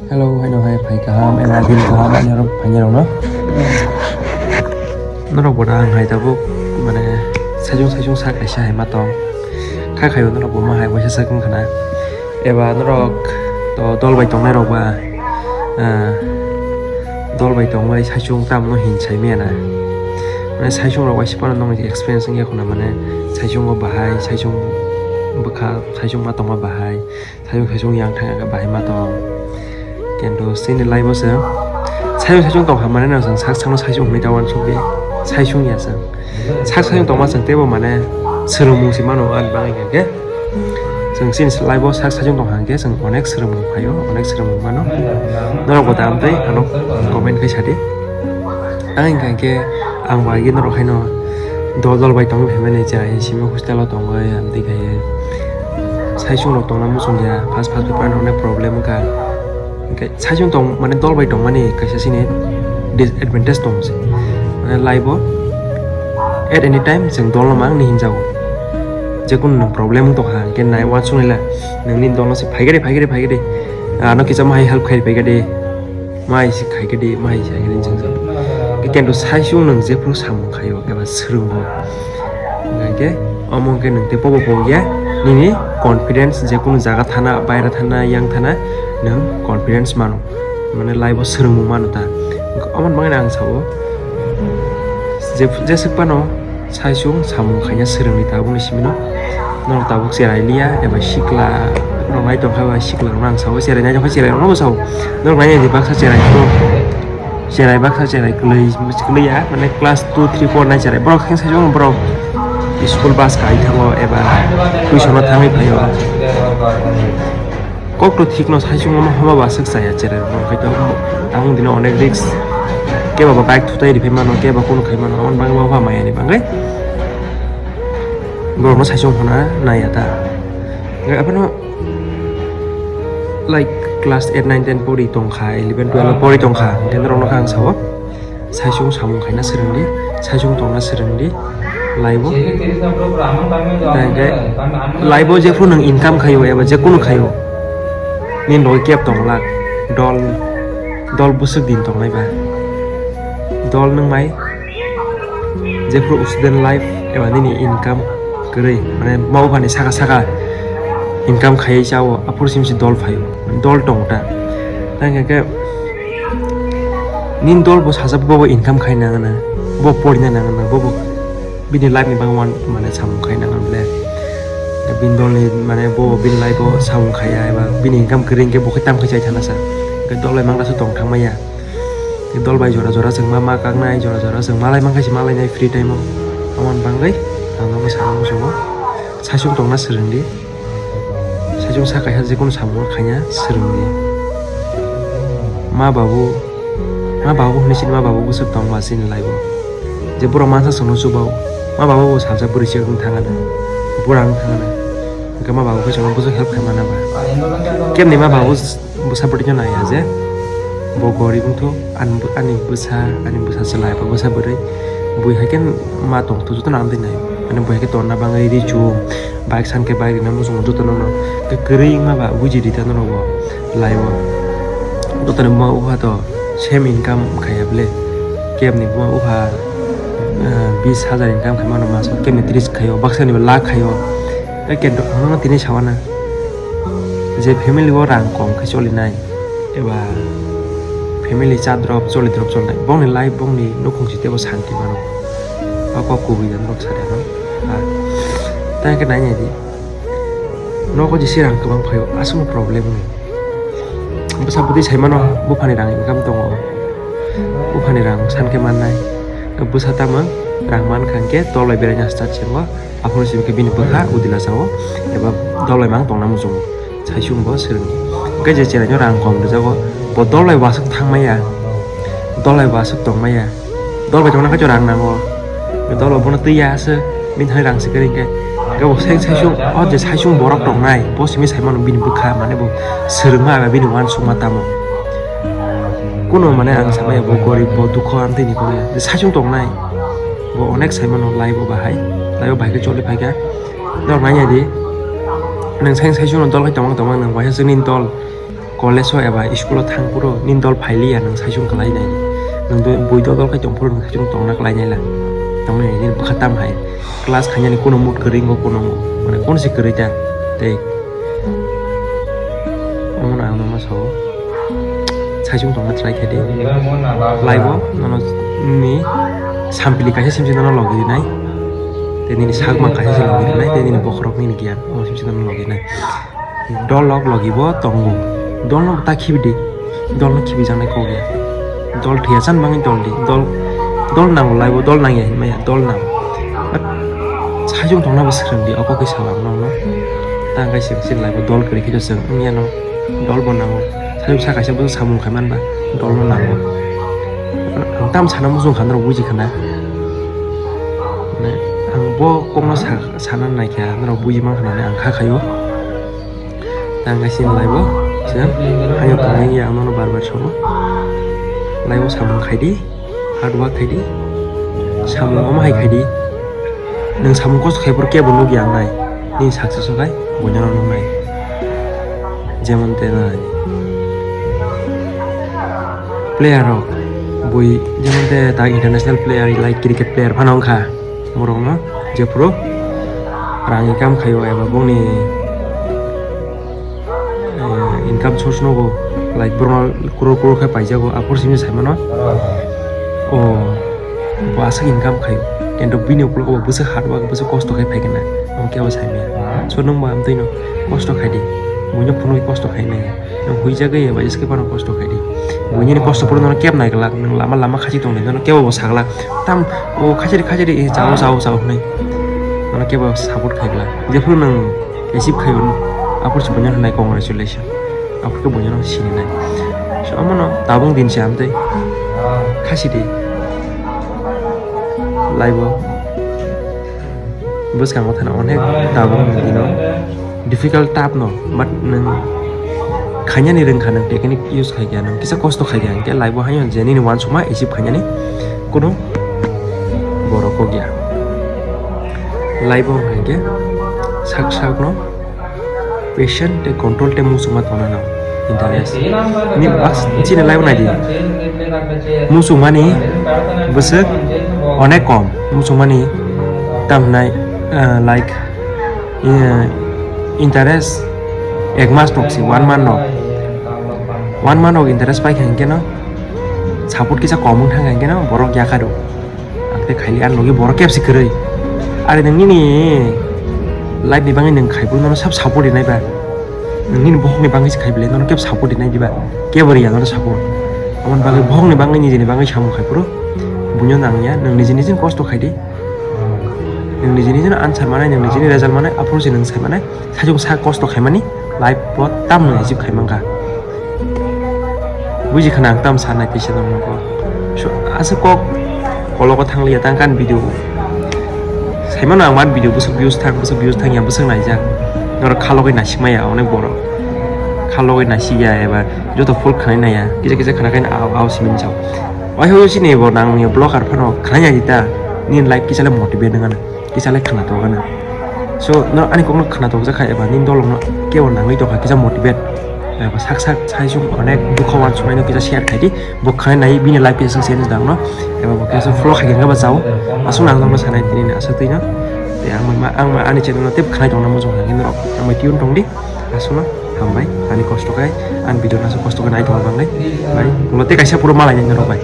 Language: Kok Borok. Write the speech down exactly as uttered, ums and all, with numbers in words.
Hello, haino hai phai kaham, eba din kaham, ani norok phaini rokno. Norok bo da ang hai tabuk, mane, saichung saichung sa kaisa hai ma tong. Kha khaio norok bo ma hai waisa sak wngkha na. Eba norok to dol bai tongnai rok ba, ah, dol bai tongbai saichung tamno hin sai maya na. Mane saichung rok waisa phano nong experience wngya khuna, mane saichung o bahai, saichung bwkha, saichung ma tongma bahai. Saichung saichung yang thang khe bahai ma tong. Kintu chini life o se saichung saichung tong kha mane no chwng sak sakno saichung hwnwi ta uansuk di. Saichung ya chwng. Sak saichung tongma chwng teibo mane swrwngmung se mano ani bagwi hwnkhe. Chwng chini life o sak saichung tong kha hwnkhe chwng onek swrwngmung phaio, onek swrwngmung mano. Norok bo da amtwi ano comment khai sadi. Ang hwnkha khe ang bai norok haino dol dol bai tongwi phaimani chwrai simi hostel o tongwi amtwi khe saichung rok tongna muchung ya, first first paper no onek problem wngkha. Hwnkhe saichung tong mane dol bai tongmani kaisa chini disadvantage tong se. Mane life o at any time chwng dol no mang ni hinjago. Jekunu nwng problem wng tongkha hwnkhe nai uansuk nai la nwngni dol no se phaikhe de, phaikhe de, phaikhe de. Ano kisa ma hai help khai phaikhe de. Mai se khai khe di, mai se khai khe di, jeng jeng. Kintu saichung nwng jephru samung khaio eba swrwngo. Hwnkhe omo hwnkhe nwng tei pobo pogya nini confidence, jekunu jaga thana, baira thana, yang thana, nwng confidence mano. Mane life o swrwngmung mano ta. Omo bagwi ang sao, je, jeswk phano saichung samung khaina swrwngni tabukni simino. Norok tabuk cherai liya eba sikla rok nai tongkha ba sikla rok ang sao, cherai nai tongkha, cherai rokno bo sao. Norok nai di baksa cherai kho, cherai baksa cherai kwlwi, kwlwi ya, mane class two, three, four nai cherai. Borok khe saichung borok school bus kai thango eba tuition o thangwi phaio. Kok to thik no saichung omo hama ba swk chaya cherai rok khai to. Ang dino onek risk. Keba ba bike thutai ri phai mano, keba kunu khai mano, aboni bagwi bo hama maya ni bagwi. Borok no saichung hona nai ya ta. Hwnkhe aphano like class eight, nine, ten pori tongkha, eleven, twelve pori tongkha, hwnkhe norok no kha ang sao. Saichung samung khaina swrwng di, saichung tongna swrwng di, life o. Tei hwnkhe life o jephru nwng income khaio eba jekunu khaio, nini logi keb tong lak, dol, dol bwswk din tongnai ba, dol nwng mai jephru student life eba nini income kwrwi, mane ma buphani saka saka income khaiwi chao, aphuru simi se dol phaio, dol tongo ta. Tei hwnkhe nini dol bo sajak, bo bo income khai nang na, bo porina nang na, bo bo bini life ni bagwi wan mane samung khai nang na ble. Bini dol ni mane bo bini life o samung khaiya eba bini income kwrwi hwnkhe bo khe tam khai chai thana sa. Hwnkhe dol bai mangla se tong thang maya. Tei dol bai jora jora chwng ma ma kaknai, jora jora chwng malai mankha se malainai free time o. Aboni bagwi ang nono sana muchungo, saichung tongna swrwng di. Saichung sa kaisa jekunu samung khaina swrwng di. Ma babu, ma babu hwnwi sini ma babu bwswk tong ma chini life o. Je borok mansa chwngno chubao, ma babu bo salsa bwrwi se wng thang ano, bura wng thang ano. Hwnkhe ma babu khe chwngno bwswk help khai mana ba. Kebni ma babu bwsa bwtwino naiya je bo gorib wngthok, ani, ani bwsa, ani bwsa chwla eba bwsa bwrwi, bui hai khe ma tongthok jotono amtwi nai. Ani bui hai khe tonna bagwi ri chum, bike san khe bike rina muchungo jotono no. Tei kwrwi wngma ba buji rita norok bo life o. Jotono buma bupha to same income khaiya ble, kebni buma bupha, ah, bis hajar income khai mano maso, kebni tris khaio, baksa ni bo lakh khaio. Tei kebni tini sawana. Je family o rang kom khe cholinai eba family cha drop choli drop cholinai, bongni life bongni nukhung si teibo santi mano. Ba kok kubui da norok sari ano. Ah, tei hwnkhe nai nai di. Nogo jesi rang kwbang phaio, aswkno problem wngo. Bwsa bwtwi sai mano, buphani rang income tongo. Buphani rang san khe mannai. Bwsa tamo rang mankha hwnkhe tolbai beraina start se wngo. Aphuru simi khe bini bwkha udila sao eba dol bai mang tongna muchungo, saichung bo swrwngdi. Hwnkhe je cheraino rang kom rwjago, bo dol bai waswk thangmaya, dol bai waswk tongmaya, dol bai tongna khe rang nango, dol bo bono twi ya aswk, bini thani rang se kwrwi hwnkhe, hwnkhe bo seng saichung, o je saichung borok tongnai, bo simi sai mano bini bwkha, mane bo swrwngma eba bini uansukma tamo. Kuno mane ang samaya bo gorib, bo dukho amtwi ni kok ya, je saichung tongnai. Bo onek sai mano life o bahai, life o bahai khe choli phaikha. Norok nai nai di, nwng sai sai suno dol khai tongma tongma nwng waisa chwngni dol, college o eba school o thang phuru nini dol phailiya, nwng saichung kwlai nai. Nwng do bui dol dol khai tong phuru nwng saichung tongna kwlai nai la. Tongmani nini bwkha tam hai. Class khainani kuno mood kwrwi wngkha, kuno mane kuno se kwrwi ta. Tei omono ang nono sao. Saichung tongna try khe di. Laibo nono nini sampili kaisa simse nono logi rinai. Tei nini sakma kaisa se logi rinai. Tei nini bokhorok nini giyan. Omo simse nono logi rinai. Dol rok logi bo tongo. Dol no ta khibi di. Dol no khibi jaknai kok ya. Dol thwiya chan bangwi dol di. Dol, dol nango laibo, dol nangya hinmaya, dol nango. But saichung tongna bo swrwng di, obo khe salam nokno. Ta hwnkhe se, se laibo dol kwrwi khe chwng wngya no. Dol bo nango. Saichung sa kaisa bo samung khai manba, dol no nango. Ang tam sana muchung kha, norok buji khana. Mane ang bo kokno sa, sana naikha, norok buji mankha hinwi ang kha khaio. Tang kaisa laibo, sir, hayo tongwi ya, ang nono bar bar sono. Laibo samung khai di, hard work khai di, samung omo hai khai di. Nwng samung kosto khai phuru kebo nukya ang nai, nini success o khai, buino nuknai. Jemon te nai, player rok, bui, jemon te ta international player, like cricket player phano wngkha. Borokno jephuru rang income khaio eba bongni, eh, income source nogo, like, borokno crore crore khe paijago, aphuru simi saimano, o, bo aswk income khaio, kintu bini ukologo bo bwswk hard work, bwswk kosto khai phaikhe na, omo kebo saimaya. So, nwng bo amtwino kosto khai di, buino phunugwi kosto khai nai. Nwng huijagwi eba iske phano kosto khai di. Buini kosto phuru nono kebo naiglak, nwng lama lama khachik tongdi, nono kebo bo saglak. Tam o khachiri khachiri, eh, chao, chao, chao hwnwi. Nono kebo support khaiglak. Jephuru nwng achieve khaiyo, aphuru se buino hwnai congratulations. Aphuru khe buino sininai. So, omono tabung din se amtwi khasi di. Laibo. Bwskango thana onek tabuk nini dino difficult tough no, but nwng khainani rwngkha, nwng technique use khaikha, nwng kisa kosto khaikha, hinkhe life o haino je nini uansukma achieve khainani kuno borok kok ya. Life o hinkhe sak sak no patient tei control tei muchungma tongna nango. Interest. Ni bas chini life nai di. Muchungmani bwswk onek kom. Muchungmani tam hwnai, ah, like, eh, interest ek mas tok si, one month rok. One month rok interest pai kha hinkhe no support kisa kom wng thang kha hinkhe no borok yakha rw. Ang tei khaili, ang logi borok kebsi kwrwi. Are nwng nini life ni bagwi nwng khai phuru nono sab support rinai ba. Nwng nini bohok ni bagwi se khai bwlai, nono keb support rinai diba? Kebo riya nono support. Aboni bagwi bohok ni bagwi, nijini bagwi samung khai phuru buino nang ya, nwng nijini jin kosto khai di. Nwng nijini jin answer manai, nwng nijini result manai, aphuru se nwng sai manai. Saichung sa kosto khaimani life bo tamno achieve khai mankha. Buji khana ang tam sanai tisa nang nokho. So, asa kok kologo thangliya tang kan video. Saimano ang man video bwswk views thang, bwswk views thang ya, bwswk naijak. Norok khalogwi nasikmaya onek borok. Khalogwi nasikya eba joto full khanai naya. Kisa kisa khana khaina au au simin chao. Oi hoi sini bo nang ni blogger phano khanai ya jita. Nini life kisa le motivate nangana. Kisa le khwna tongkha na. So, no ani kokno khwna tongjakha eba nini dolongno kebo nangwi tongkha kisa motivate. Eba sak sak saichung onek dukha uansuknaino kisa share khai di. Bo khwnai nai bini life kisa change dangno. Eba bo kisa follow khai khe ba chao. Aswk nang nokno sanai tini ni aswk twi no. Tei ang ma, ang ma ani channel no tei khwnai tongna muchung kha khe norok ang bai tune tong di. Aswkno hambai, ani kosto khai, ani video no aswk kosto khe nai tongma bagwi. Bai, ulo tei kaisa puro malai nai norok bai.